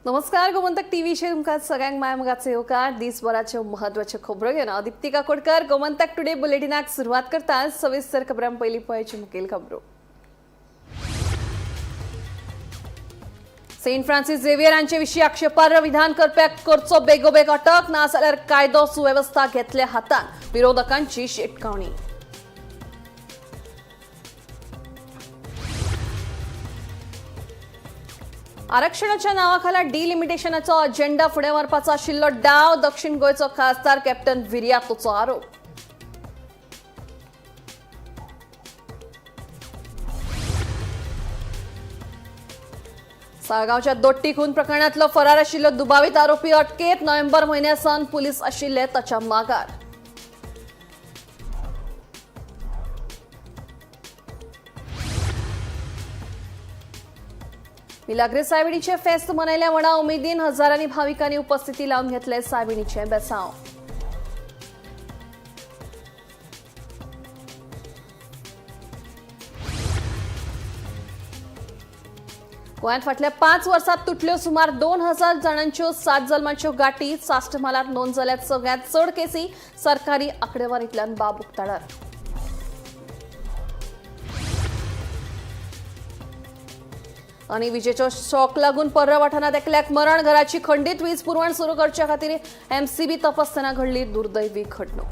नमस्कार, गोमंतक टीव्हीचेर तुमकां सगळ्यांक माय मोगाचो येवकार. दिसभराच्यो महत्वाच्यो खबरो घेवन हांव दिप्ती काकोडकर गोमंतक टुडे बुलेटिनाक सुरवात करता. सविस्तर खबरां पयलीं पळयच्यो मुखेल खबरो. सेंट फ्रांसीस झेवियर हांचे विशीं आक्षेपार्ह विधान करप्याक करचो बेगोबेग अटक, नाजाल्यार कायदो सुवेवस्था घेतले हातान, विरोधकांची शिटकावणी. आरक्षणाच्या नावाखाला डिलिमिटेशनाचो अजेंडा फुडें व्हरपाचो आशिल्लो डाव, दक्षिण गोंयचो खासदार कॅप्टन विरियातोचो आरोप. साळगांवच्या दोट्टी खून प्रकरणातलो फरार आशिल्लो दुबावीत आरोपी अटकेत. नोव्हेंबर म्हयन्या सावन पुलीस आशिल्ले ताच्या मागार. मिलाग्रे सायबिणीचे फेस्त मनयल्या. व्हडा उमेदीन हजारांनी भाविकांनी उपस्थिती लावन घेतले सायबिणीचे बेसांव. गोंयांत फाटल्या 5 वर्सात तुटल्यो सुमार 2000 जाणांच्यो 7 जल्माच्यो गाठी. साश्ट म्हालांत नोंद जाल्यात सगळ्यांत चड केसी. सरकारी आंकडेवारींतल्यान बाब उक्ताडार. आनी विजेचो शॉक लागून पर्रा वाठारांत एकल्याक मरण. घराची खंडीत वीज पुरवण सुरू करच्या खातीर एमसीबी तपासतना घडली दुर्दैवी घडणूक.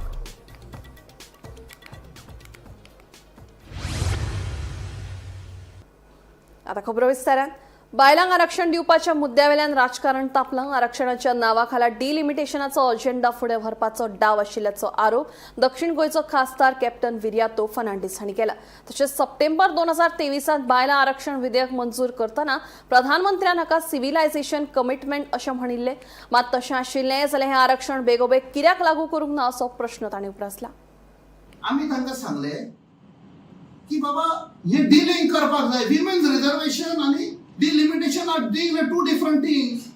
आता खबरो विस्तारान. बायलांक आरक्षण दिवपाच्या मुद्द्यावेल्यान राजकारण तापलां. आरक्षणाच्या नावाखाला डिलिमिटेशनाचो अजेंडा फुडें व्हरपाचो डाव आशिल्ल्याचो आरोप दक्षिण गोंयचो खासदार कॅप्टन विरियातो फर्नांडीस हांणी केला. तशेंच सप्टेंबर 2023 बायलां आरक्षण विधेयक मंजूर करतना प्रधानमंत्र्यान हाका सिव्हिलायझेशन कमिटमेंट अशें म्हणिल्लें. मात तशें आशिल्लें जाल्यार हें आरक्षण बेगोबेग कित्याक लागू करूंक ना असो प्रश्न तांणी उप्रासला. आमी तांकां सांगले की बाबा, हे डिलिंक करपाक जाय. विमेन्स रिजर्वेशन आनी delimitation are deal two different things.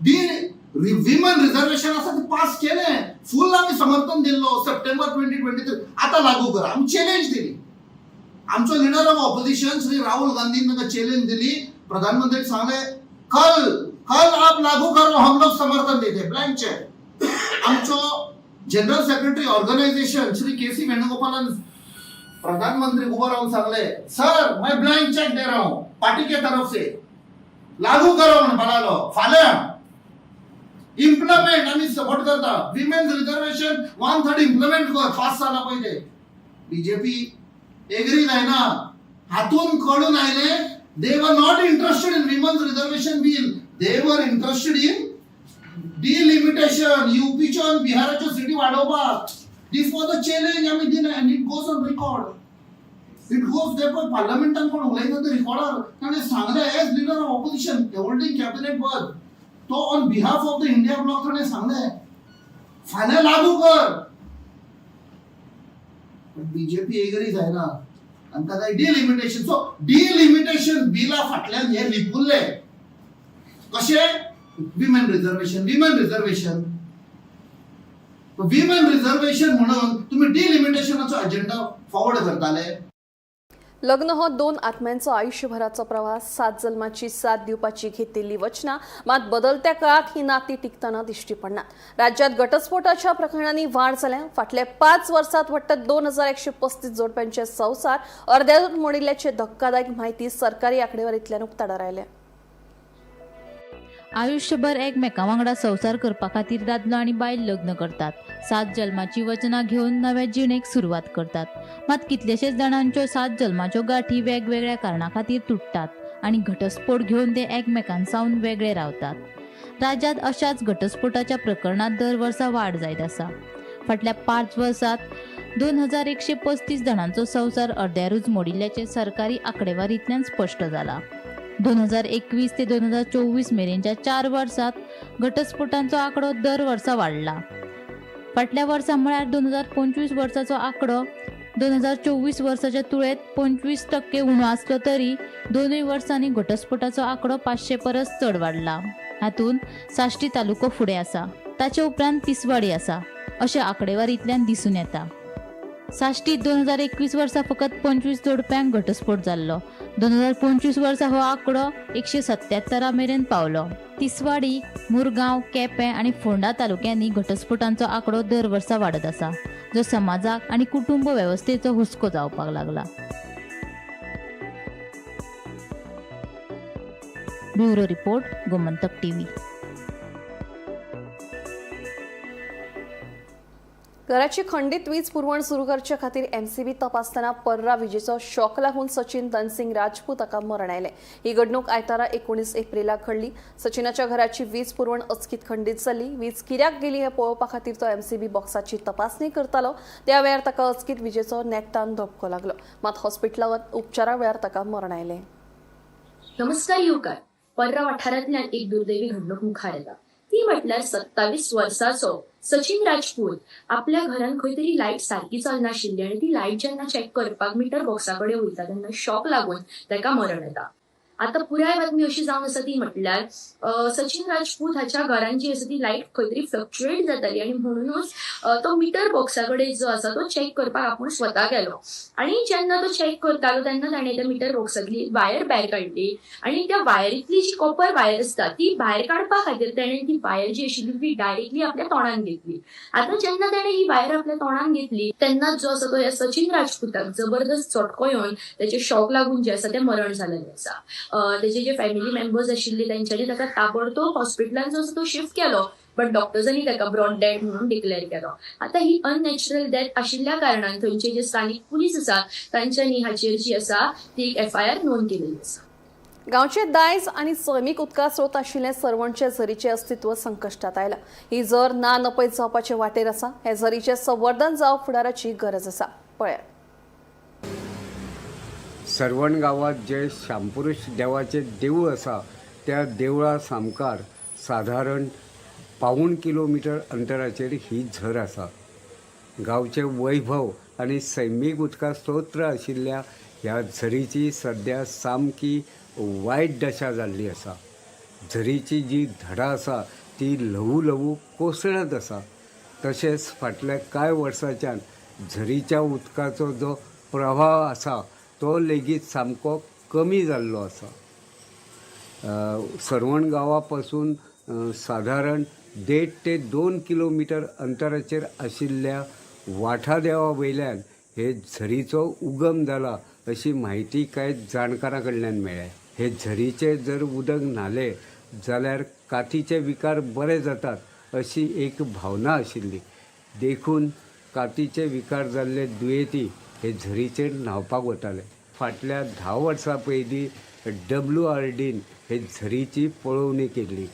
De women reservation आसा ते पास केलें, फूल आमी समर्थन दिल्लो सप्टेंबर 2023. आतां लागू करा. आमी चॅलेंज दिली. आमचो leader of opposition Shri Rahul गांधीन तांकां चॅलेंज दिली. प्रधानमंत्री सांगले, "कल कल आप लागू करो, हम लोग समर्थन देते, ब्लँक चेक." आमचो general secretary organisation Shri K C वेणुगोपालान प्रधानमंत्री उभं राहून सांगले, "सर, मैं ब्लँक चेक दे रहा हूं पार्टी के तरफ से, लागू करो." म्हणपाक लागलो, फाल्यां इम्प्लिमेंट, आम्ही सपोर्ट करता. विमेन्स रिझर्वेशन 1/3 इम्प्लिमेंट कर. पास जाला पळय ते. बीजेपी एग्री जायना. हातून कळून आयले, they were not interested in women's reservation bill, they were interested in delimitation, युपीच्यो आनी बिहाराच्यो सिटी वाडोवपाक. This was a challenge आमी दिलें and it goes on record. It goes ते पळय, पार्लमेंटान कोण उलयता ते रिकॉर्डार. ताणें सांगलें, as leader of opposition holding cabinet पद, तो on behalf of the India bloc ताणें सांगलें, फाल्यां लागू कर. बीजेपी एग्री जायना. तांकां जाय डिलिमिटेशन. सो डिलिमिटेशन बिला फाटल्यान हे लिपुल्ले कशें women reservation, women reservation, women reservation म्हणून तुम्ही डिलिमिटेशनाचो अजेंडा फॉरवर्ड करताले. लग्न हो दोन आत्म्यांचो आयुष्यभराचो प्रवास. 7 जल्माची साथ दिवपाची घेतिल्ली वचनां. मात बदलत्या काळात ही नाती टिकतना दिश्टी पडनात. राज्यात घटस्फोटाच्या प्रकरणांनी वाढ जाल्या. फाटल्या 5 वर्सात वट्ट 2135 जोडप्यांचे संवसार अर्द्यातून मोडिल्ल्याची धक्कादायक माहिती सरकारी आंकडेवारींतल्यान उक्ताडार आयल्या. आयुष्यभर एकमेकां वांगडा संवसार करपा खातीर दादलो आनी बायल लग्न करतात. 7 जल्माची वचनां घेवन नव्या जिणेक सुरवात करतात. मात कितलेशेच जाणांच्यो 7 जल्माच्यो गाठी वेगवेगळ्या कारणां खातीर तुटतात आनी घटस्फोट घेवन ते एकमेकां सावन वेगळे रावतात. राज्यांत अशाच घटस्फोटाच्या प्रकरणांत दर वर्सा वाड जायत आसा. फाटल्या 5 वर्सांत 2135 जाणांचो संवसार अर्द्यारूच मोडिल्ल्याचें सरकारी आंकडेवारींतल्यान स्पश्ट जाला. 2021 ते 2024 मेरेनच्या 4 वर्सात घटस्फोटांचो आंकडो दर वर्सा वाडला. फाटल्या वर्सा म्हळ्यार 2025 वर्साचो आंकडो 2024 वर्साच्या तुळेत 25% उणो आसलो तरी दोनूय वर्सांनी घटस्फोटाचो आंकडो 500 परस चड वाडला. हातूंत साश्टी तालुको फुडें आसा, ताचे उपरांत तिसवाडी आसा अशें आंकडेवारींतल्यान दिसून येता. साश्टीत 2021 वर्सा फकत 25 जोडप्यांक घटस्फोट जाल्लो. 2025 वर्सा हो आंकडो 177 मेरेन पावलो. तिसवाडी, मुरगांव, केपें आनी फोंडा तालुक्यांनी घटस्फोटांचो आंकडो दर वर्सा वाडत आसा, जो समाजाक आनी कुटुंब वेवस्थेचो हुस्को जावपाक लागला. Bureau report, Gomantak TV. घराची खंडीत वीज पुरवण सुरू करचे खातीर एमसीबी तपासतना पर्रा विजेचो शॉक लागून सचिन धनसिंग राजपूत हाका मरण आयलें. ही घडणूक आयतारा 19 एप्रिलाक घडली. सचिनाच्या घराची वीज पुरवण अचकीत खंडीत जाली. वीज कित्याक गेली हें पळोवपा खातीर तो एमसीबी बॉक्साची तपासणी करतालो. त्या वेळार ताका अचकीत विजेचो नेटान धपको लागलो. मात हॉस्पिटलांत उपचारा वेळार ताका मरण आयलें. नमस्कार येवकार. पर्रा वाठारांतल्यान एक दुर्दैवी घडणूक मुखार येता ती म्हटल्यार 27 वर्साचो सचिन राजपूत आपल्या घरान खंय तरी लायट सारकी चलनाशिल्ली आनी ती लायट जेन्ना चॅक करपाक मिटर बॉक्सा कडेन वयता तेन्ना शॉक लागून ताका मरण येता. आतां पुराय बातमी अशी जावन आसा ती म्हटल्यार सचिन राजपूत हाच्या घरान जी आसा ती लायट खंय तरी फ्लक्च्युएट जाताली आनी म्हणुनूच तो मिटर बॉक्सा कडेन जो आसा तो चॅक करपाक आपूण स्वता गेलो आनी जेन्ना तो चॅक करतालो तेन्ना ताणें त्या मिटर बॉक्सांतली वायर भायर काडली आनी त्या वायरींतली जी कॉपर वायर आसता ती भायर काडपा खातीर ताणें ती वायर जी आशिल्ली ती डायरेक्टली आपल्या तोंडान घेतली. आतां जेन्ना ताणें ही वायर आपल्या तोंडान घेतली तेन्ना जो आसा तो ह्या सचिन राजपुताक जबरदस्त चटको येवन तेचे शॉक लागून जे आसा तें मरण जालेलें आसा. तेजे जे फॅमिली मेंबर्स आशिल्ले तेंच्यांनी ताका ताबडतोब हॉस्पिटलान जो आसा तो शिफ्ट केलो, बट डॉक्टर्सांनी ताका ब्रॉड डेड म्हणून डिक्लेअर केलो. आतां ही अननॅचरल डेथ आशिल्ल्या कारणान थंयचे जे स्थानीक पुलीस आसा तांच्यांनी हाचेर जी आसा ती एक एफआयआर नोंद केलेली आसा. गांवचे दायज आनी सैमीक उदका स्रोत आशिल्ले सरवणचे झरीचें अस्तित्व संकश्टात आयलां. ही झर ना नपयत जावपाचे वाटेर आसा. हे झरीचें संवर्धन जावप फुडाराची गरज आसा. पळयात. सरवण गांवांत जे शामपुरुष देवाचें देवूळ आसा त्या देवळा सामकार सादारण 0.75 किलोमिटर अंतराचेर ही झर आसा. गांवचें वैभव आनी सैमीक उदका स्तोत्र आशिल्ल्या ह्या झरीची सद्या सामकी वायट दशा जाल्ली आसा. झरीची जी धडां आसा ती ल्हवू ल्हवू कोसळत आसा. तशेंच फाटल्या कांय वर्सांच्यान झरीच्या उदकाचो जो प्रवाह आसा तो लेगीत सामको कमी जाल्लो आसा. सरवण गांवा पासून सादारण 1.5 ते 2 किलोमिटर अंतराचेर आशिल्ल्या वाठादेवा वयल्यान हे झरीचो उगम जाला अशी म्हायती कांय जाणकारां कडल्यान मेळ्ळ्या. हे झरीचें जर उदक न्हालें जाल्यार कातीचे विकार बरे जातात अशी एक भावना आशिल्ली, देखून कातीचे विकार जाल्ले दुयेंती हे झरीचेर न्हांवपाक वताले. फाटल्या 10 वर्सां पयलीं WRDन हे झरीची पळोवणी केल्ली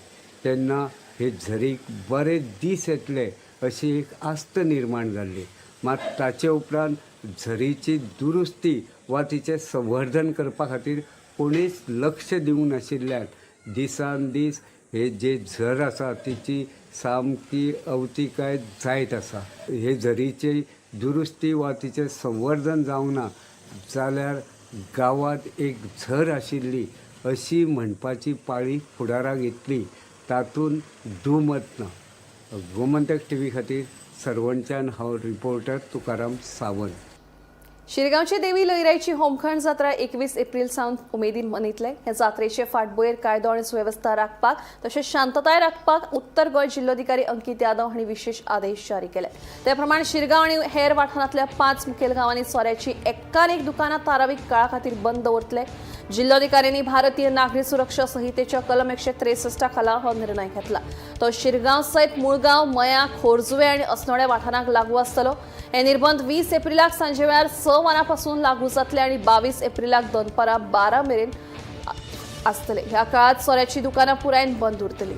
तेन्ना हे झरीक बरे दीस येतले अशी एक आस्त निर्माण जाल्ली. मात ताचे उपरांत झरीची दुरुस्ती वा तिचें संवर्धन करपा खातीर कोणीच लक्ष दिवंक नाशिल्ल्यान दिसान दीस हे जे झर आसा तिची सामकी अवतिकाय जायत आसा. हे झरीची दुरुस्ती वा तिचें संवर्धन जावंक ना जाल्यार गांवांत एक झर आशिल्ली अशी म्हणपाची पाळी फुडाराक येतली तातूंत दुमत ना. गोमंतक टीव्ही खातीर सरवणच्यान हांव रिपोर्टर तुकाराम सावंत. शिरगांवची देवी लईराईची होमखण जात्रा 21 एप्रिल सावन उमेदीन मनयतले. हे जात्रेचे फाटभुंयेर कायदो आनी सुवेवस्था राखपाक तशेंच शांतताय राखपाक उत्तर गोंय जिल्लोधिकारी अंकित यादव हांणी विशेष आदेश जारी केले. ते प्रमाण शिरगांव आनी हेर वाठारांतल्या 5 मुखेल गांवांनी सोऱ्याची एकान एक दुकानां थारावीक काळा खातीर बंद दवरतले. जिल्लोधिकाऱ्यांनी भारतीय नागरी सुरक्षा संहितेच्या कलम 163 खाला हो निर्णय घेतला. तो शिरगांव सयत मुळगांव, मया, खोर्जुवे आनी अस्नोड्या वाठारांक लागू आसतलो. हे निर्बंध 20 एप्रिलाक सांजे वेळार 6 वरां पासून लागू जातले आनी 22 एप्रिलाक दनपारां 12 मेरेन आसतले. ह्या काळात सोऱ्याची दुकानां पुरायेन बंद उरतली.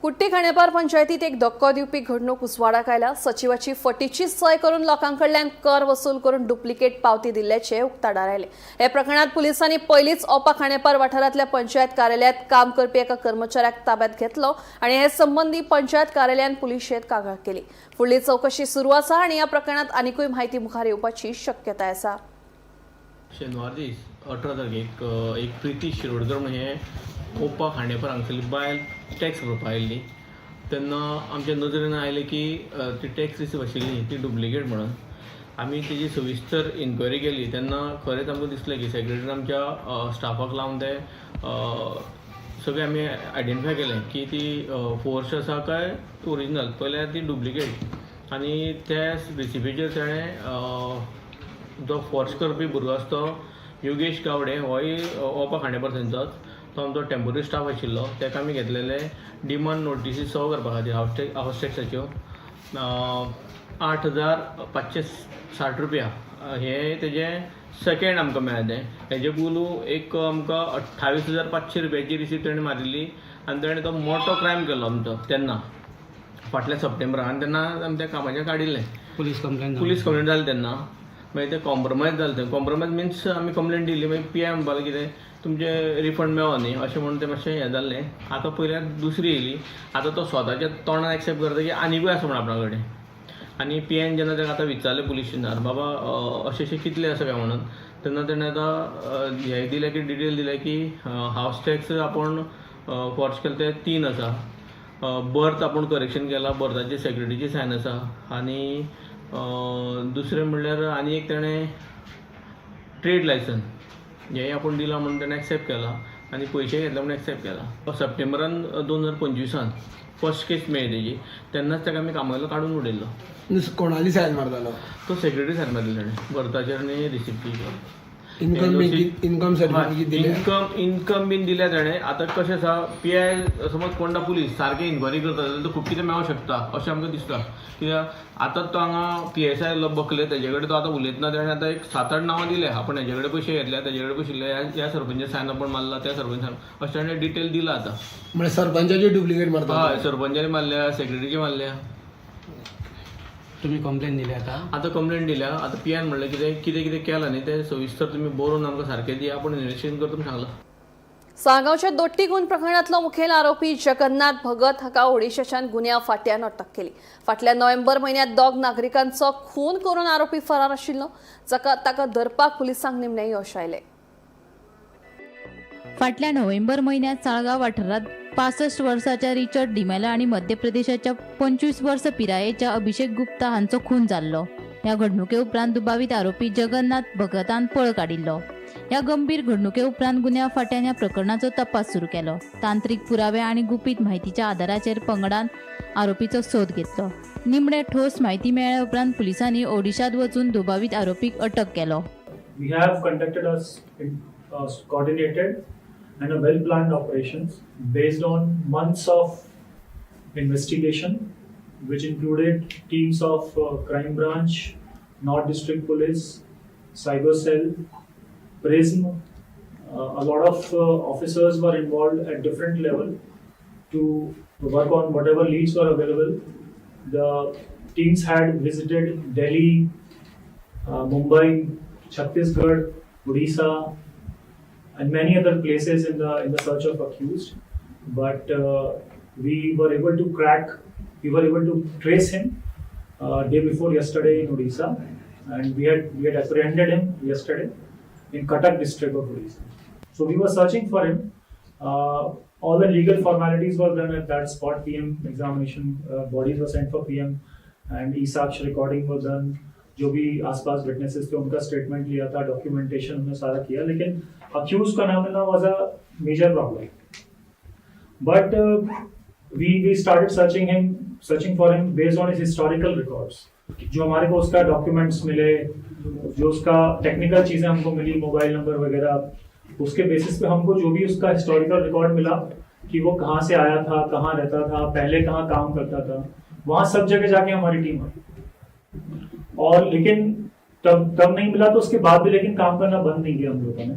कुट्टी खांडेपार पंचायतीत एक धक्को दिवपी घडणूक उजवाडाक आयल्या. सचिवाची फटीची सय करून लोकांकडल्यान कर वसूल करून डुप्लिकेट पावती दिल्ल्याचे उक्ताडार आयले. हे प्रकरणात पुलिसांनी पयलींच ओपा खांडेपार वाठारांतल्या पंचायत कार्यालयात काम करपी एका कर्मचाऱ्याक ताब्यात घेतलो आनी हे संबंदी पंचायत कार्यालयान पुलिशेंत कागाळ केली. फुडली चवकशी सुरू आसा आनी ह्या प्रकरणात आनिकूय म्हायती मुखार येवपाची शक्यताय आसा. शेनवार दीस 18 तारखेक एक प्रिती शिरोडकर म्हणून हे ओपा खांडेपार हांगसरली बायल टॅक्स भरपा आयिल्ली तेन्ना आमच्या नदरेन आयलें की ती टॅक्स रिसीव आशिल्ली ती डुप्लिकेट म्हणून. आमी तेजी सविस्तर इन्क्वायरी केली तेन्ना खरेंच आमकां दिसलें की सेक्रेटरीन आमच्या स्टाफाक लावन ते सगळें आमी आयडेंटिफाय केलें की ती फोर्स आसा काय ओरिजिनल. पयल्यार ती डुप्लिकेट आनी त्या रिसिपीचेर तेणें जो फोर्स करपी भुरगो आसा तो योगेश गावडे होय ओपा खांडेपार थंयचोच तो आमचो टेम्पोररी स्टाफ आशिल्लो. ताका आमी घेतलेले डिमांड नोटिसी सर्व करपा खातीर हावस टॅक्साच्यो 8,560 रुपया हे तेजें सेकेंड आमकां मेळ्ळें. तें हेजे पयलू एक आमकां 28,500 रुपयाची रिसीप्ट तेणें मारिल्ली आनी तेणें तो मोटो क्रायम केल्लो आमचो तेन्ना फाटल्या सप्टेंबराक आनी तेन्ना आमी त्या कामाचेर काडिल्लें. पुलीस कंप्लेन पुलीस कंप्लेन जाली तेन्ना मागीर ते कॉम्प्रोमायज जालें. तें कॉम्प्रोमायज मिन्स आमी कंप्लेन दिली, मागीर पी I म्हणपाक कितें तुमचें रिफंड मेळो न्ही अशें म्हणून तें मातशें हें जाल्लें. आतां पयल्यार दुसरी येयली. आतां तो स्वताच्या तोंडान एक्सेप्ट करता की आनिकूय आसा म्हण आपणा कडेन. आनी पी आयन जेन्ना ताका आतां विचारलें पुलीस स्टेशनार, बाबा अशें अशें कितलें आसा काय म्हणून, तेन्ना तेणें आतां हें दिलें की डिटेल दिलें की हावस टॅक्स आपूण फोर्स केले ते 3 आसा, बर्थ आपूण करेक्शन केला, बर्थाची सेक्रेटरीची सायन आसा आनी दुसरें म्हणल्यार आनी एक तेणें ट्रेड लायसन हें आपूण दिलां म्हणून तेणें एक्सेप्ट केलां आनी पयशे घेतले म्हणून एक्सेप्ट केला. सप्टेंबरान 2025 फर्स्ट केस मेळ्ळी तेजी तेन्नाच ताका आमी कामावयलो काडून उडयल्लो. कोणाली सायन मारतालो? तो सेक्रेटरी सायन मारली तेणें बर्थाचेर आनी रिसिप्टीचेर. इन्कम इन्कम सर्टिफिकेट दिले? इन्कम बीन दिल्या तेणें. आतां कशें आसा, पी I समज कोंडा पुलीस सारकें इन्क्वायरी करता जाल्यार तो खूब कितें मेळोंक शकता अशें आमकां दिसता. कित्याक आतां तो हांगा पी एस I आयलो बकले तेजे कडेन तो आतां उलयतना तेणें आतां एक 7-8 नांवां दिल्या. आपण हेजे कडेन पयशे घेतल्या, तेजे कडेन पयशे दिले, ह्या सरपंचा सायन आपण मारला, त्या सरपंच सायन, अशें तेणें डिटेल दिला आतां. म्हणजे सरपंचाची डुप्लिकेट मारता? हय, सरपंचानी मारल्या, सेक्रेटरीची मारल्या. तुम्ही कंप्लेन दिली आता? आतां कंप्लेन दिल्या. आतां पी आयन म्हणलें कितें कितें कितें केलां न्ही तें सविस्तर तुमी बरोवन आमकां सारकें दिया, आपूण इन्वेस्टिगेशन करता म्हूण सांगलां. साळगांवच्या दोट्टी खून प्रकरणातलो मुखेल आरोपी जगन्नाथ भगत हाका ओडिशाच्यान गुन्यांव फांट्यान अटक केली. फाटल्या नोव्हेंबर म्हयन्यांत दोग नागरिकांचो खून करून आरोपी फरार आशिल्लो, जाका ताका धरपाक पुलिसांक निमणें यश आयलें. फाटल्या नोव्हेंबर म्हयन्यांत साळगांव वाठारांत 65 वर्साच्या रिचर्ड डिमेला आनी मध्य प्रदेशाच्या 25 वर्स पिरायेच्या अभिषेक गुप्ता हांचो खून जाल्लो. ह्या घडणुके उपरांत दुबावीत आरोपी जगन्नाथ भगतान पळ काडिल्लो. ह्या गंभीर घडणुके उपरांत गुन्यांव फांट्यान ह्या प्रकरणाचो तपास सुरू केलो. तांत्रिक पुरावे आनी गुपीत म्हायतीच्या आदाराचेर पंगडान आरोपीचो सोद घेतलो. निमणे ठोस म्हायती मेळ्ळ्या उपरांत पुलिसांनी ओडिशांत वचून दुबावीत आरोपीक अटक केलो. We have conducted a coordinated and a well-planned operations based on months of investigation, which included teams of crime branch, North District Police, Cyber Cell, PRISM. A lot of officers were involved at different level to work on whatever leads were available. The teams had visited Delhi, Mumbai, Chhattisgarh, Odisha, and many other places in the search of accused. But we were able to crack, we were able to trace him day before yesterday in Odisha, and we had apprehended him yesterday in Cuttack district of Odisha. So we were searching for him. All the legal formalities were done at that spot. PM examination, bodies were sent for PM, and e-Saksh recording was done. जो भी आसपास witnesses थे उनका statement लिया था, documentation हमने सारा किया, लेकिन accused का नाम मिलना was a major problem. But we started searching for him based on his historical records. जो हमारे को उसका डॉक्यूमेंट्स मिले, जो उसका टेक्निकल चीज़ें हमको मिली, मोबाइल नंबर वगैरह, उसके बेसिस पे हमको जो भी उसका हिस्टोरिकल रिकॉर्ड मिला कि वो कहाँ से आया था, कहाँ रहता था, पहले कहाँ काम करता था, वहाँ सब जगह जाके हमारी टीम आई और लेकिन तब तब नहीं मिला तो उसके बाद भी लेकिन काम करना बंद नहीं किया हम लोगों ने.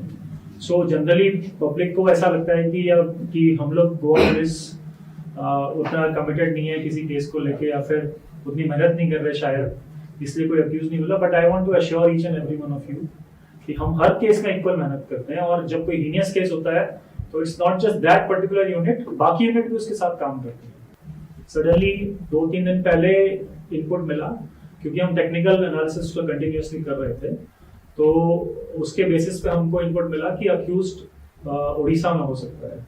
सो जनरली पब्लिक को ऐसा लगता है कि या कि हम लोग गोवा पुलिस उतना कमिटेड नहीं है किसी केस को लेके या फिर उतनी मेहनत नहीं कर रहे शायद, इसलिए कोई अक्यूज नहीं मिला. But I want to assure each and every one of you कि हम हर केस में इक्वल मेहनत करते हैं और जब कोई हीनियस केस होता है तो it's not just that particular unit, बाकी यूनिट भी उसके साथ काम करते हैं. सडनली 2-3 दिन पहले इनपुट मिला, क्योंकि हम टेक्निकल एनालिसिस तो कंटिन्यूसली कर रहे थे, तो उसके बेसिस पे हमको इनपुट मिला कि अक्यूज उड़ीसा में हो सकता है.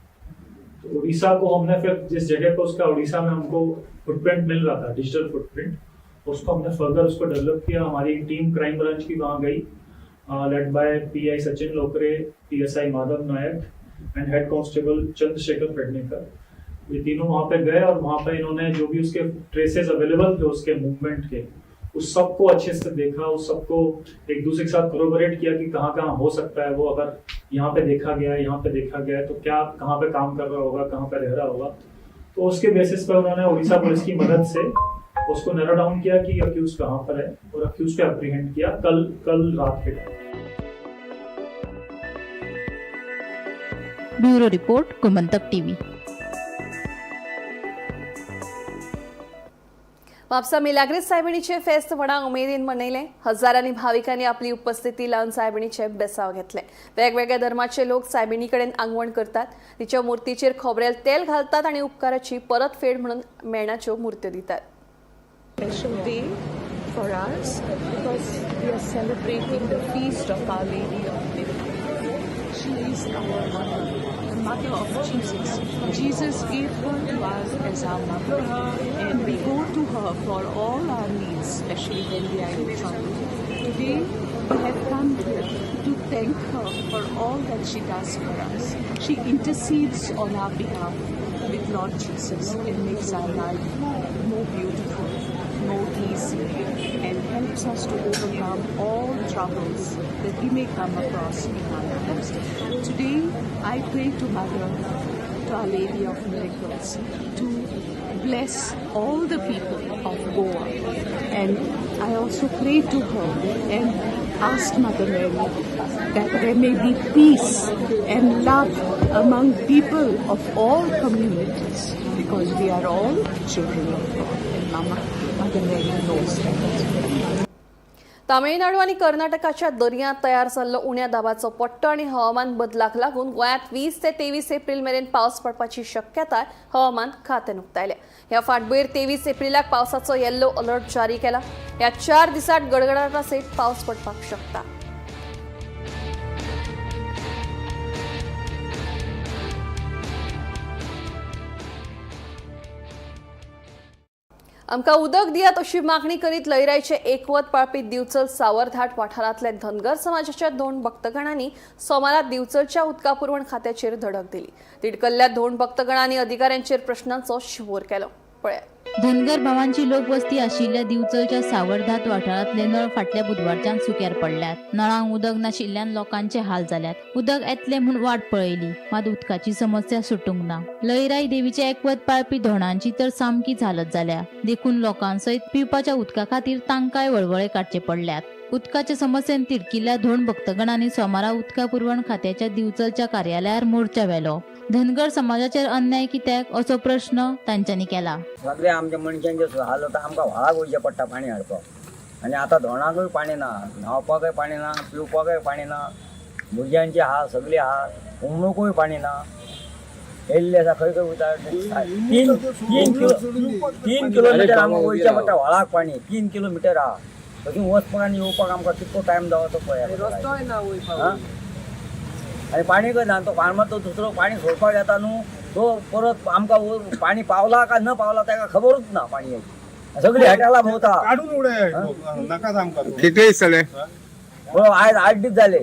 तो उड़ीसा को हमने फिर जिस जगह पर उसका उड़ीसा में हमको फुटप्रिंट मिल रहा था, डिजिटल फुटप्रिंट, उसको हमने फर्दर उसको डेवलप किया। हमारी टीम क्राइम ब्रांच की वहाँ गई, led by PI Sachin Lokre, PSI Madhav Nayak and head constable Chandrashekhar Pednekar. ये तीनों वहाँ पे गए और वहाँ पे इन्होंने जो भी उसके ट्रेसेस अवेलेबल थे उसके मूवमेंट के, उस सबको अच्छे से देखा, उस सबको एक दूसरे के साथ कोरोबरेट किया कि कहाँ कहाँ हो सकता है वो, अगर यहाँ पे देखा गया है, यहाँ पे देखा गया है, तो क्या कहाँ पे काम कर रहा होगा, कहाँ पे रह रहा होगा। तो उसके बेसिस पर उन्होंने उड़ीसा पुलिस की मदद से उसको नैरो डाउन किया कि अक्यूज कहाँ पर है और अक्यूज को अप्रीहेंड किया कल कल रात K time. Bureau report, Gomantak TV. Mapusa Milagres सायबिणीचे फेस्त व्हडा उमेदीन मनयले. हजारांनी भाविकांनी आपली उपस्थिती लावन सायबिणीचे बेसाव घेतले. वेगवेगळ्या धर्माचे लोक सायबिणी कडेन आंगवण करतात, तिच्या मूर्तीचेर खोबरेल तेल घालतात आनी उपकाराची परतफेड म्हणून मेणाच्यो मूर्त्यो दितात. Special day for us because we are celebrating the feast of Our Lady of Miracles. She is our mother, the mother of Jesus. Jesus gave her to us as our mother, and we go to her for all our needs, especially when we are in trouble. Today, we have come here to thank her for all that she does for us. She intercedes on our behalf with Lord Jesus and makes our life more beautiful, more easy, and helps us to overcome all troubles that we may come across in our lives. Today, I pray to Mother, to Our Lady of Miracles, to bless all the people of Goa. And I also pray to her and ask Mother Mary that there may be peace and love among people of all communities, because we are all children of God and Mama, Mother Mary knows that. Tamil Nadu आनी कर्नाटकाच्या दर्यांत तयार जाल्लो उण्या दाबाचो पट्टो आनी हवामान बदलाक लागून गोंयांत 20 ते 23 एप्रील मेरेन पावस पडपाची शक्यताय हवामान खात्यान उक्तायल्या. ह्या फाटभुंयेर 23 एप्रिलाक पावसाचो येल्लो अलर्ट जारी केला. ह्या 4 दिसांत गडगडाटा सयत पावस पडपाक शकता. आमकां उदक दियात अशी मागणी करीत लयराईचे एकवत पाळपी दिवचल सावरधाट वाठारांतल्या धनगर समाजाच्या दोन भक्तगणांनी सोमारा दिवचलच्या उदका पुरवण खात्याचेर धडक दिली. तिडकल्ल्या दोन भक्तगणांनी अधिकाऱ्यांचेर प्रश्नांचो शिंवोर केलो. पळयात. धनगर भावांची लोकवस्ती आशिल्ल्या दिवचलच्या सावरधात वाठारांतले नळ फाटल्या बुधवारच्यान सुक्यार पडल्यात. नळांक उदक नाशिल्ल्यान लोकांचे हाल जाल्यात. उदक येतलें म्हूण वाट पळयली, मात उदकाची समस्या सुटूंक ना. लयराई देवीचे एकवत पाळपी धोणांची तर सामकी हालत जाल्या. देखून लोकांसयत पिवपाच्या उदका खातीर तांकांय वळवळे काडचे पडल्यात. उदकाच्या समस्येन तिडकिल्ल्या धोंड भक्तगणांनी सोमारा उदका पुरवण खात्याच्या दिवचलच्या कार्यालयार मोर्चा व्हेलो. धनगर समाजाचेर अन्याय कित्याक असो प्रश्न तांच्यांनी केला. सगळे आमच्या मनशांचे हाल जाता. आमकां व्हाळाक वयचें पडटा पाणी हाडपाक आनी आतां धोणाकूय पाणी ना, न्हांवपाकय पाणी ना, पिवपाकय पाणी ना. भुरग्यांचे हाल सगळे हाल, हुमणूकूय पाणी ना. येयल्ले आसा खंय खंय वयता. 3 किलो 3 किलोमिटर आमकां वयचें पडटा व्हाळाक पाणी. 3 किलोमिटर आहा. थंयसून वचपाक आनी येवपाक आमकां कितको टायम जावो तो पळय. आं? आनी पाणी ना तो फार्मार तो दुसरो पाणी सोडपाक येता न्हू, तो परत आमकां पाणी पावला काय न पावला ताका खबरूच ना. पाणयाची सगळी हॉटेलां भोंवता. काडून उडय, नाकाच आमकां तो. कितले दीस जाले? हो, आयज 8 दीस जाले,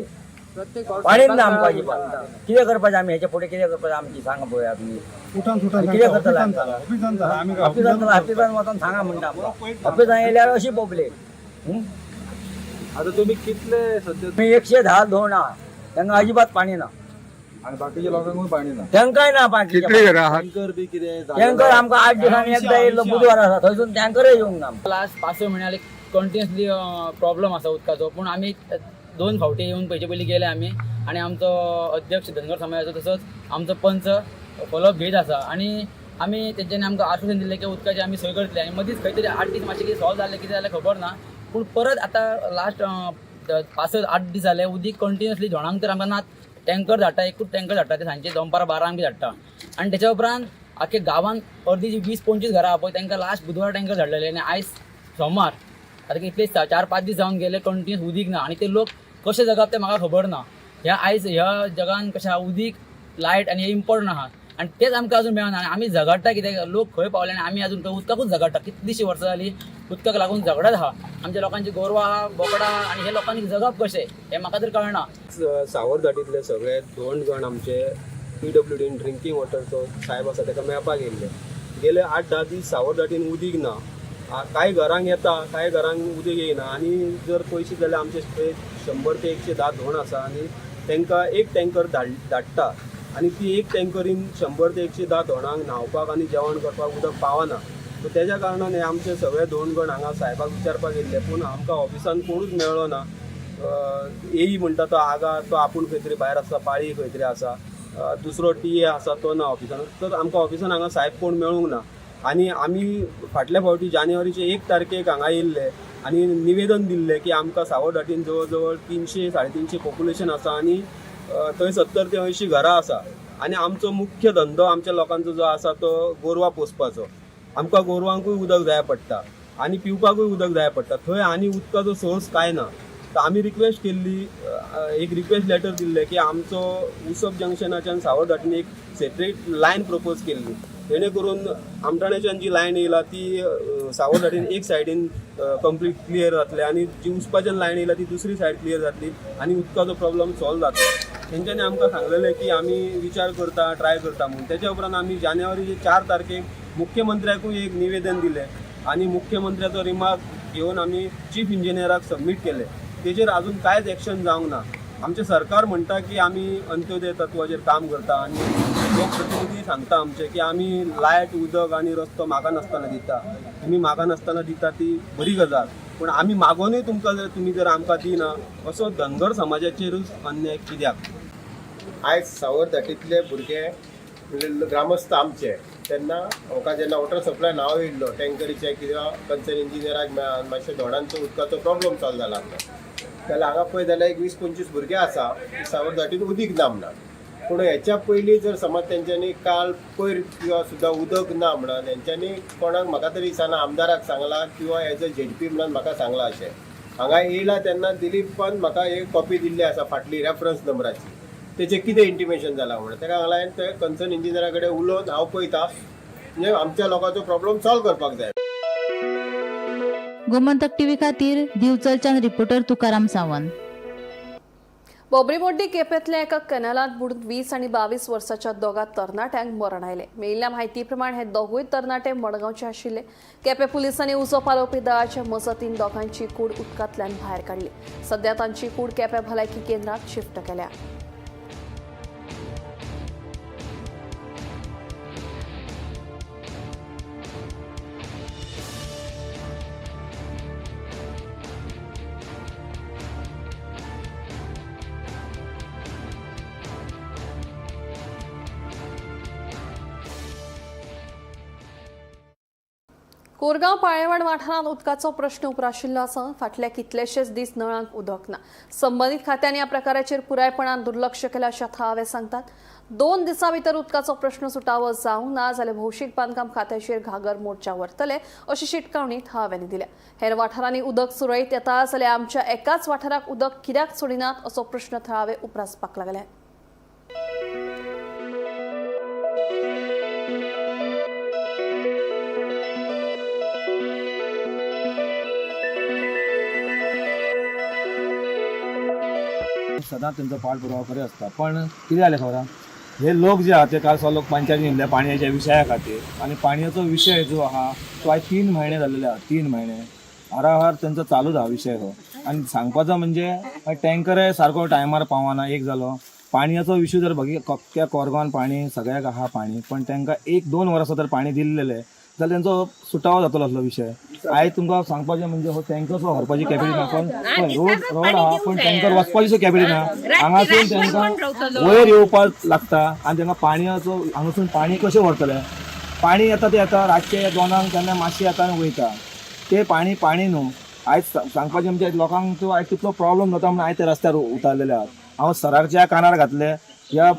पाणीच ना आमकां अजिबात. कितें करपाचें आमी हेच्या फुडें? कितें करपाचें आमची, सांगा पळोवया तुमी. उठान सुटान. कितें करतले? ऑफिसान चला, ऑफिसान चला आमी. ऑफिसान चला, ऑफिसान वचोन सांगा म्हणटा आमकां. ऑफिसान येयल्यार अशी पब्लीक. आता तुम्ही कितले सध्या? मी 110 धोण आहा, तांकां अजिबात पाणी ना. आणि बाकीच्या लोकांकूय पाणी ना? तांकांय ना पाणी. कितली घरां आहात? टँकर बी कितें? टँकर आमकां 8 दिसांनी एकदां येयल्लो, बुधवार आसा, थंयसून टँकरय येवंक ना. लास्ट 5-6 म्हयने कंटिन्युअसली प्रॉब्लम आसा उदकाचो. पूण आमी दोन फावटी येवन पयचे पयलीं गेले आमी आनी आमचो अध्यक्ष धनगर समाजाचो तसोच आमचो पंच फॉलोअप घेयत आसा आनी आमी तेंच्यांनी आमकां आश्वासन दिल्लें की उदकाची आमी सोय करतले. आनी मदींच खंय तरी 8 दीस मातशें कितें सॉल्व जालें, कितें जालें खबर ना, पूण परत आतां लास्ट 5-8 दीस जाले उदीक कंटिन्युअसली धोणांक तर आमकां ना. टँकर धाडटा, एकूच टँकर धाडटा, ते सांजचे दनपारां 12 बी धाडटा. आनी तेच्या उपरांत आख्खे गांवांत अर्दी जी 20-25 घरां आहा पळय, तांकां लास्ट बुधवार टँकर धाडलेले आनी आयज सोमार. आतां कितले 4-5 दीस जावन गेले, कंटिन्युअस उदीक ना आनी ते लोक कशे जगप ते म्हाका खबर ना. ह्या आयज ह्या जगान कशें आहा, उदीक, लायट आनी हे इम्पॉर्टंट आहा. आनी तेच आमकां अजून मेळना. आनी आमी झगडटा कित्याक, लोक खंय पावले आनी आमी अजून उदकाकूच झगडटा. कितलीशीं वर्सां जाली उदकाक लागून झगडत आहा. आमच्या लोकांची गोरवां आहा, बोकडां आनी हे लोकांनी जगप कशें हें म्हाका तर कळना. सावरघाटींतले सगळे दोन गण आमचे PWDन ड्रिंकींग वॉटरचो साहेब आसा ताका मेळपाक येयल्ले. गेले 8-10 दीस सावरघाटीन उदीक ना. कांय घरांक येता, कांय घरांक उदीक येयना. आनी जर पयशे जाल्यार आमचे 100 ते 110 धोण आसा आनी तांकां एक टँकर धाडटा आनी ती एक टँकरीन 100 ते 110 धोणांक न्हांवपाक आनी जेवण करपाक उदक पावना. सो तेज्या कारणान हे आमचे सगळे दोन गण हांगा साहेबाक विचारपाक येयल्ले, पूण आमकां ऑफिसान कोणूच मेळ्ळो ना. एई म्हणटा तो आगा, तो आपूण खंय तरी भायर आसा, पाळी खंय तरी आसा, दुसरो TA आसा तो ना ऑफिसान. तर आमकां ऑफिसान हांगा साहेब कोण मेळूंक ना. आनी आमी फाटल्या फावटी जानेवारीचे 1 तारखेक हांगा येयल्ले आनी निवेदन दिल्लें की आमकां सावरघाटीन जवळ जवळ 300 350 पॉप्युलेशन आसा आनी थंय 70 ते 80 घरां आसा आनी आमचो मुख्य धंदो आमच्या लोकांचो जो आसा तो गोरवां पोसपाचो. आमकां गोरवांकूय उदक जाय पडटा आनी पिवपाकूय उदक जाय पडटा. थंय आनी उदकाचो सोर्स कांय ना. तर आमी रिक्वेस्ट केल्ली, एक रिक्वेस्ट लेटर दिल्लें की आमचो उसप जंक्शनाच्यान सावरघाटीन एक सेपरेट लायन प्रपोज केल्ली, जेणे करून आमठाण्याच्यान जी लायन येयला ती सावरघाटीन एक सायडीन कंप्लीट क्लियर जातले आनी जी उसपाच्यान लायन येयला ती दुसरी सायड क्लियर जातली आनी उदकाचो प्रॉब्लम सॉल्व जातलो. तेंच्यांनी आमकां सांगलेलें की आमी विचार करता, ट्राय करता म्हणून. तेच्या उपरांत आमी जानेवारीचे 4 तारखेक मुख्यमंत्र्याकूय एक निवेदन दिलें आनी मुख्यमंत्र्याचो रिमार्क घेवन आमी चीफ इंजिनियराक सबमीट केलें. तेजेर अजून कांयच एक्शन जावंक ना. आमचें सरकार म्हणटा की आमी अंत्योदय तत्वाचेर काम करता आनी लोकप्रतिनिधी सांगता आमचे की आमी लायट, उदक आनी रस्तो मागनासतना दिता, तुमी मागनासतना दिता ती बरी गजाल, पूण आमी मागोनूय तुमकां जर तुमी जर आमकां दिना असो धनगर समाजाचेरूच अन्याय कित्याक? आयज सावरघाटींतले भुरगे म्हणजे ग्रामस्थ आमचे तेन्ना म्हाका जेन्ना वॉटर सप्लाय नांव येयल्लो टँकरीचें किंवा कन्सर्न इंजिनियराक मातशें धोणांचो उदकाचो प्रॉब्लम चालू जाला जाल्यार हांगा पळय जाल्यार एक 20-25 भुरगे आसा सावरघाटीन उदीक ना म्हणा. पूण हेच्या पयलीं जर समज तेंच्यांनी काल पयर किंवा सुद्दां उदक ना म्हणा तेंच्यांनी कोणाक म्हाका तरी दिसना आमदाराक सांगलां किंवा एज अ ZP म्हणून म्हाका सांगलां अशें. हांगा येयला तेन्ना दिलीपान म्हाका एक कॉपी दिल्ली आसा फाटली रेफरन्स नंबराची, तेचें कितें इंटिमेशन जालां म्हणून तेका हांगा ते कन्सर्न इंजिनियरा कडेन उलोवन हांव पळयता म्हणजे आमच्या लोकांचो प्रॉब्लम सॉल्व करपाक जाय. गोमंतक टीव्ही खातीर दिवचलच्यान रिपोर्टर तुकाराम सावंत. बोब्रीमोड्डी केपेंतल्या एका कॅनलांत बुडून 20 आनी 22 वर्साच्या दोगा तरणाट्यांक मरण आयलें. मेळिल्ल्या म्हायती प्रमाण हे दोगूय तरणाटे मडगांवचे आशिल्ले. केपें पुलिसांनी उजो पालोवपी दळाच्या मजतीन दोगांची कूड उदकांतल्यान भायर काडली. सध्या तांची कूड केपें भलायकी केंद्रात शिफ्ट केल्या. कोरगांव पाळेवाड वाठारांत उदकाचो प्रश्न उप्राशिल्लो आसा. फाटल्या कितलेशेच दीस नळांक उदक ना. संबंदीत खात्यांनी ह्या प्रकाराचेर पुरायपणान दुर्लक्ष केलां अशें थळावे सांगतात. 2 दिसां भितर उदकाचो प्रश्न सुटावो जावंक ना जाल्यार भौशीक बांदकाम खात्याचेर घागर मोर्चा व्हरतले अशी शिटकावणी थळाव्यांनी दिल्या. हेर वाठारांनी उदक सुरळीत येता जाल्यार आमच्या एकाच वाठाराक उदक कित्याक सोडिनात असो प्रश्न थळावे उप्रासपाक लागले. सदांच तेंचो पाठपुरावा करत आसता. पण कितें जालें खबर आहा, हे लोक जे आहा ते काल लोक पंचायतीन येयल्ले पाणयाच्या विशया खातीर आनी पाणयाचो विशय जो आहा तो आयज 3 म्हयने जाल्लेले आहा. 3 म्हयने हाराहार तेंचो चालूच आहा विशय हो. आनी सांगपाचो म्हणजे टँकरय सारको टायमार पावना. एक जालो पाणयाचो विशय जर बघितलो त्या कोरगांवान पाणी सगळ्याक आहा पाणी, पण तांकां 1-2 वर्सां जर पाणी दिल्लेलें जाल्यार तेंचो सुटावो जातलो असलो विशय. आयज तुमकां सांगपाचें म्हणजे हो टँकर सुद्दां व्हरपाची कॅपेसिटी ना, पण रोड आहा पण टँकर वचपाची सुद्दां कॅपेसिटी ना. हांगासून तांकां वयर येवपाक लागता आनी तांकां पाणयाचो हांगासून पाणी कशें व्हरतलें? पाणी येता तें येता रातचें 2 केन्ना मातशें येता आनी वयता. तें पाणी पाणी न्हू. आयज सांगपाचें म्हणजे लोकांक तो आयज तितलो प्रॉब्लम जाता म्हणून आयज ते रस्त्यार उतारलेले आहात. हांव सराच्या कानार घातले ह्या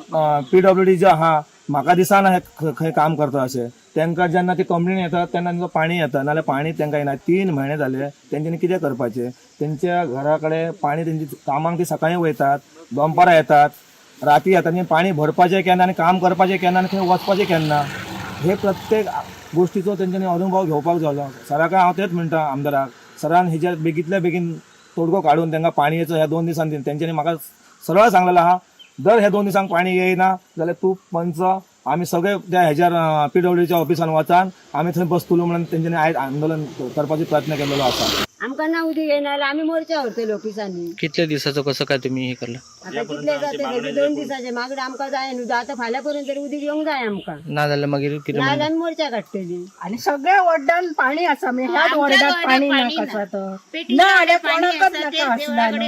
PWD जे आहा म्हाका दिसना हे खंय काम करता अशें. तांकां जेन्ना ती कंप्लेन येता तेन्ना तांकां पाणी येता, नाजाल्यार पाणी तांकां येना. 3 म्हयने जाले तेंच्यांनी कितें करपाचें? तेंच्या घरा कडेन पाणी तेंची कामांक ती सकाळीं वयतात, दनपारां येतात, राती येता पाणी भरपाचें केन्ना आनी काम करपाचें केन्ना आनी खंय वचपाचें केन्ना हे प्रत्येक गोष्टीचो तेंच्यांनी अनुभव घेवपाक जालो. सराक हांव तेंच म्हणटा, आमदाराक, सरान हेज्या बेगींतल्या बेगीन तोडगो काडून तांकां पाणयेचो ह्या 2 दिसांनी तेंच्यांनी म्हाका सरळ सांगलेलो आहा, जर ह्या 2 दिसांक पाणी येयना जाल्यार तूं पंच आमी सगळे त्या हेज्यार पीडब्ल्यूडीच्या ऑफिसान वचान आमी थंय बसतलो म्हणून तेंच्यांनी आयज आंदोलन करपाचो प्रयत्न केलेलो आसा. आमकां ना उदीक येयना जाल्यार आमी मोर्चा व्हरतले ऑफिसांनी. कितले दिसाचो कसो काय तुमी हे करला? आतां कितले जाता, 2 दिसाचे मागीर आमकां जाय न्हू, आतां फाल्यां पर्यंत तरी उदीक येवंक जाय आमकां, ना जाल्यार मागीर कितें? ना जाल्यार आमी मोर्चा काडटली. आनी सगळ्या वॉर्डान पाणी आसा, म्हणजे ह्याच वॉर्डात पाणी ना कसा तर ना जाल्यार कोणाकच नाका आसला न्हू.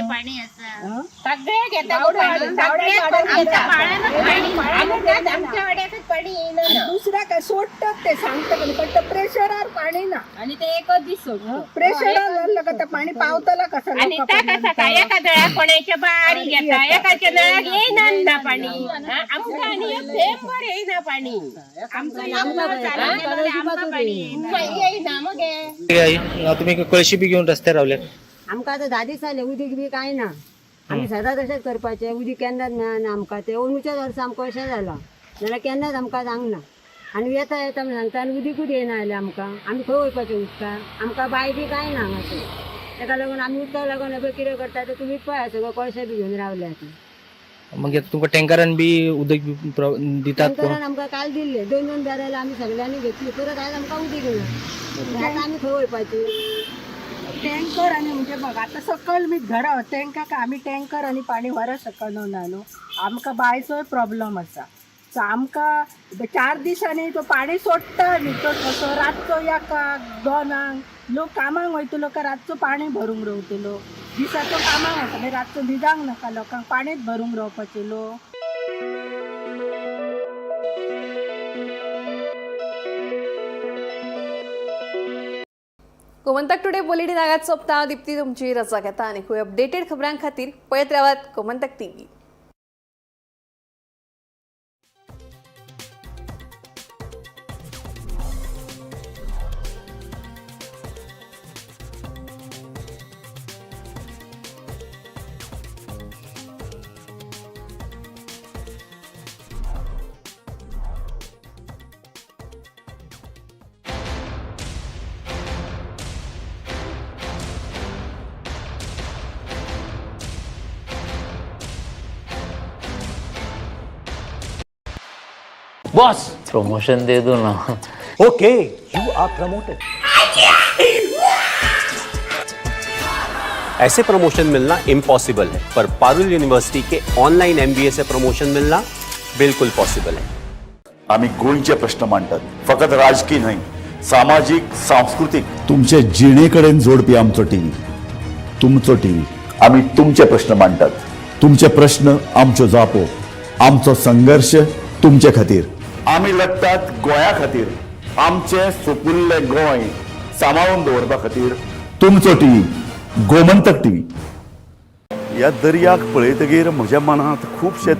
दुसऱ्या काय सोडटात ते सांगता, पण ते प्रेशरार पाणी ना, आणि ते एकच दीस सोडटा. प्रेशरार लागलं का ते पाणी पावतला कसा आणि ता कसा काय एका नळाक कोणाच्या बारीक येता, एकाच्या नळाक येयना ना पाणी. आमकां आनी एक थेंबर येयना पाणी. आमकां आमकां पाणी येयना मगे. तुमी कळशी बी घेवन रस्त्यार रावले? आमकां आतां 10 दीस जाले उदीक बी कांय ना. आमी सदां तशेंच करपाचें, उदीक केन्नाच मेळना आमकां. तें अंदूच्याच वर्सा आमकां अशें जालां, नाल्यार केन्नाच आमकां जावंक ना. आनी येता येता म्हण सांगता आनी उदीकूच येयना जालें आमकां. आमी खंय वयपाचें उदकाक? आमकां बांय बी कांय ना हांगासर, ताका लागून आमी उदकाक लागून पळय कितें करता तें तुमी पळया, सगळें कळशे बी घेवन रावले आतां. मागीर तुमकां टँकरान बी उदक दितात? टँकरान आमकां काल दिल्ले 2-2 बॅरल आमी सगळ्यांनी घेतली, परत आयज आमकां उदीक येयना, आतां आमी खंय वयपाची? टँकर आनी म्हणजे बघ आतां सकयल मी घरा तेंकां काय आमी टँकर आनी पाणी व्हरत शकना न्हू, आमकां बांयचोय प्रॉब्लम आसा. सो आमकां 4 दिसांनी तो पाणी सोडटा न्ही, तो कसो रातचो 1, 2 लोक कामाक वयतलो काय रातचो पाणी भरूंक रावतलो? दिसाचो कामाक वता, मागीर रातचो न्हिदांक नाका लोकांक, पाणीच भरूंक रावपाचें लोक. गोमंतक टुडे बुलेटिन आगात सोंपता. दीप्ती तुमची रजा घेता आनी खूब अपडेटेड खबरां खातीर पळयत रावात गोमंतक टीव्ही. बॉस, प्रमोशन दे दो ना. Okay, you R promoted. ऐसे प्रमोशन मिलना इम्पॉसिबल है, पर पारुल यूनिवर्सिटी के ऑनलाइन एमबीए से प्रमोशन मिलना बिल्कुल पॉसिबल है. आम्ही गोंयचे प्रश्न मांडटात, फकत राजकीय न्हय, सामाजीक, सांस्कृतीक, तुमचे जिणेकडेन जोडपी आमचो टीव्ही, तुमचो टीव्ही. आम्ही तुमचे प्रश्न मांडटात, तुमचे प्रश्न आमच्यो जापो, आमचो संघर्ष तुमचे खातीर. आमी लढटात गोंया खातीर, आमचें सुपुल्लें गोंय सांबाळून दवरपा खातीर. तुमचो टीव्ही, गोमंतक टीव्ही. ह्या दर्याक पळयतगीर म्हज्या मनांत खुबशे